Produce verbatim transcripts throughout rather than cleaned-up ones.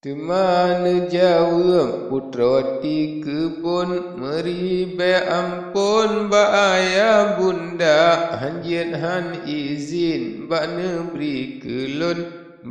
Teuma neujaweueb putroe tikeubon, meuribée amphon bak ayah bunda, hanjeuet han izin bak neubri keu lôn.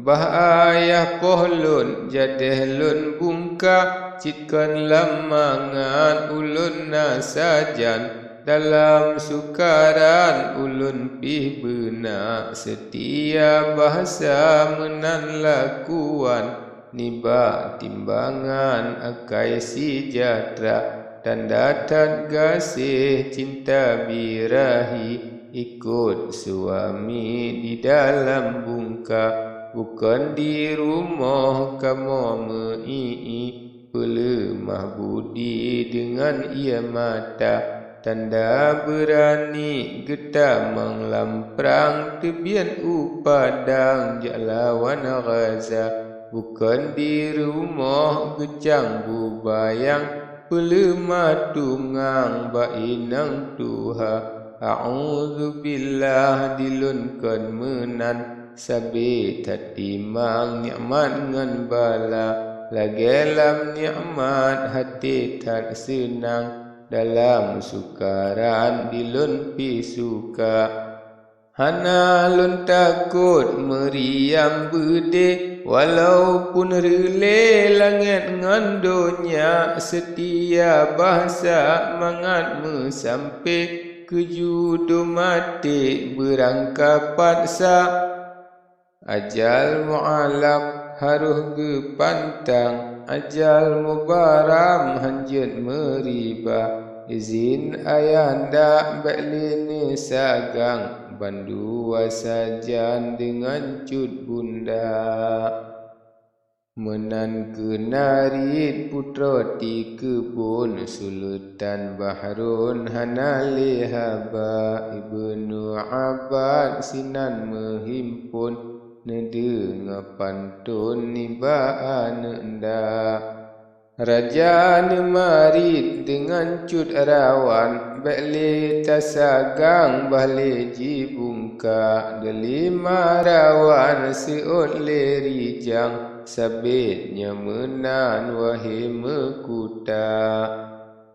Bah ayah poh lôn, jadeh lôn bungka, cit kon lam mangat ulôn na sajan. Dalam sukaran ulôn pih beuna, seutia bahsa meunan lakuan, nibak timbangan akai seujahteura, tanda that gaséh cinta birahi, ikot suami di dalam bungka, bukon di rumoh kamoe meu-ié, peuleumah budi deungon ié mata, tanda beurani geutamong lam prang, teubiet u Padang jak lawan Gaza, bukon di rumoh geucang bubayang, peuleumah tungang bak inong tuha. A'udzubillah, di lôn kon meunan, sabe that timang nikmat ngon bala, lagée lam nikmat até that seunang, dalam sukaran di lôn pih suka. Hana lôn takot meuriam beudé, walaupun reulée langét ngon donya, seutia bahsa mangat meusampé, keu judo maté beurangkapat sa. Ajal mualak harôh geupantang, ajal mubaram hanjeuet meuriba, izin ayanda bék lé neusagang, bandua sajan deungon cut bunda. Meunan keuh narit putroe tikeubon, Sultan Bahrun hana lé haba, Ibnu Abbas sinan meuhimpon, neudeungoe panton nibak aneuëk nda. Raja neumarit deungon cut rawan, bék lé tasagang bah lé jibungka, deulima rawan seuôt lé rijang, sabét nyoe meunan wahé meukuta.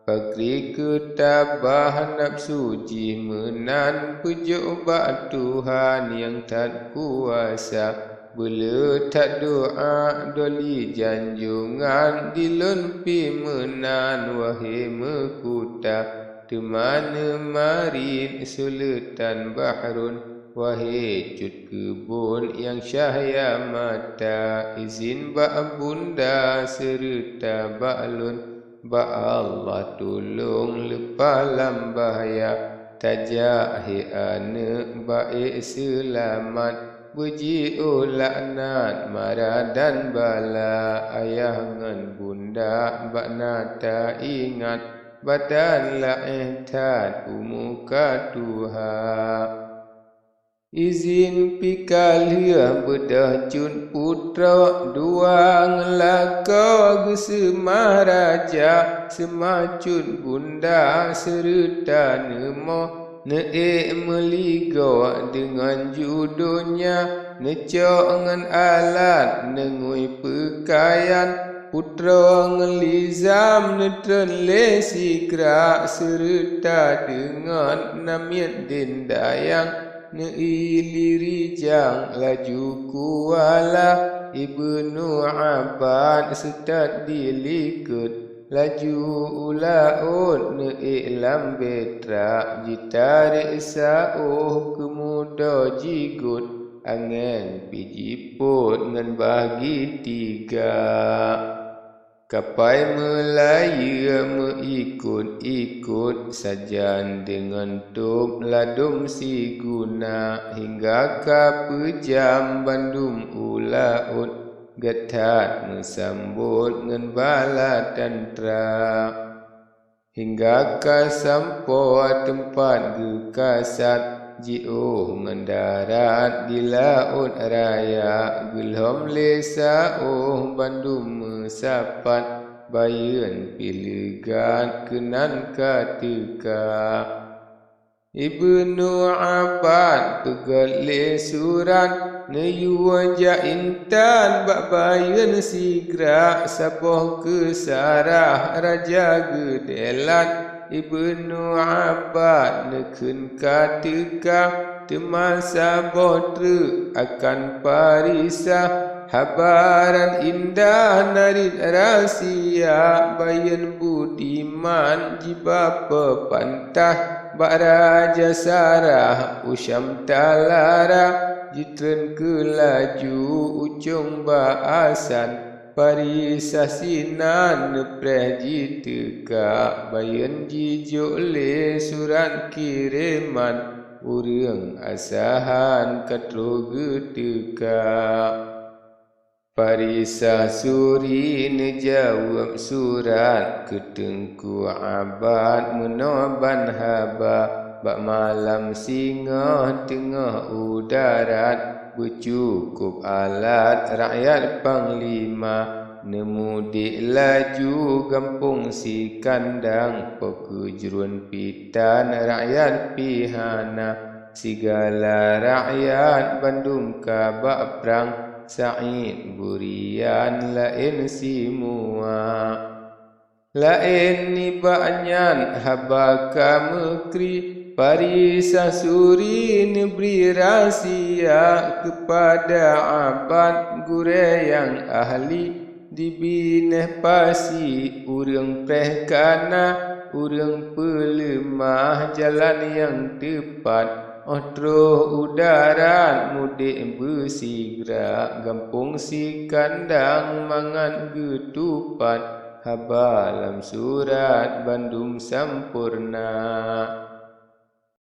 Pakri keutabah nafeusu jih meunan, peujok bak Tuhan nyang that kuasa. Beuleueh that doá doli janjongan, di lôn pih meunan wahé meukuta. Teuma neumarit Sultan Bahrun, wahé cut keubon nyang cahya mata, izin bak bunda seureuta bak lôn. Bak Allah tulông leupah lam bahya, tajak hé aneuëk baék seulamat, beujiôh laknat mara dan bala. Ayah ngon bunda bak na taingat, badan laéh that u muka tuha. Izin pih ka lheueh beudôh cut putroe, dua ngon lakoe geuseumah raja, seumah cut bunda seureuta neumoh, neuék meuligoe deungon ju donya, neucok ngon alat neungui peukayan, putroe ngon lizam neutreun lé sigra seureuta deungon namiet dendayang. Neuié lé rijang laju kuala, Ibnu Abbas seutôt dilikot, laju u laôt neuék lam beutrak, jitarek saôh keu mudo jigot, angén pih jipôt ngon bagi tiga. Kapai meulayeue meuikot-ikot, sajan deungon tôb ladôm siguna, hingga ka peujam bandum u laôt, gét that meusambot ngon bala tantra. Hingga ka sampoe teumpat geukasat, jiôh ngon darat di laôt raya, geulhom lé saôh bandum meusapat, bayeuen pih leugat keunan ka teuka. Ibnu Abbas peugét lé surat, Neuyue jak intan bak bayeuen sigra, saboh keusarah raja geudelat. Ibnu Abbas neukheun ka teuka, teuma saboh treuk akan Parisah. Haba nyan indah narit rahsia, bayeuen budiman jiba peupantah. Bak raja sarah u Syam talara, jitreun keu laju ucong bak asan. Parisah sinan neupreh jiteuka, bayeuen jijok lé surat kireman, ureuëng asahan ka troh geuteuka. Parisah Suri neujaweueb surat keu Teungku Abbas meunoe ban haba. Bak malam singoh teungoh u darat, beucukôp alat rakyat panglima, neumudik laju gampông Sikandang, po keujruen pitan rakyat pih hana. Sigala rakyat bandum ka bak prang, Said Burian laén simua. Laén nibak nyan haba ka meukri, Parisah Suri neubri rahsia keupada Abbas gurée nyang ahli. Di binéh pasi ureuëng preh ka na, ureuëng peuleumah jalan nyang teupat. Óh troh u darat mudik beusigra, gampông Sikandang mangat geutupat. Haba lam surat bandum sampoereuna.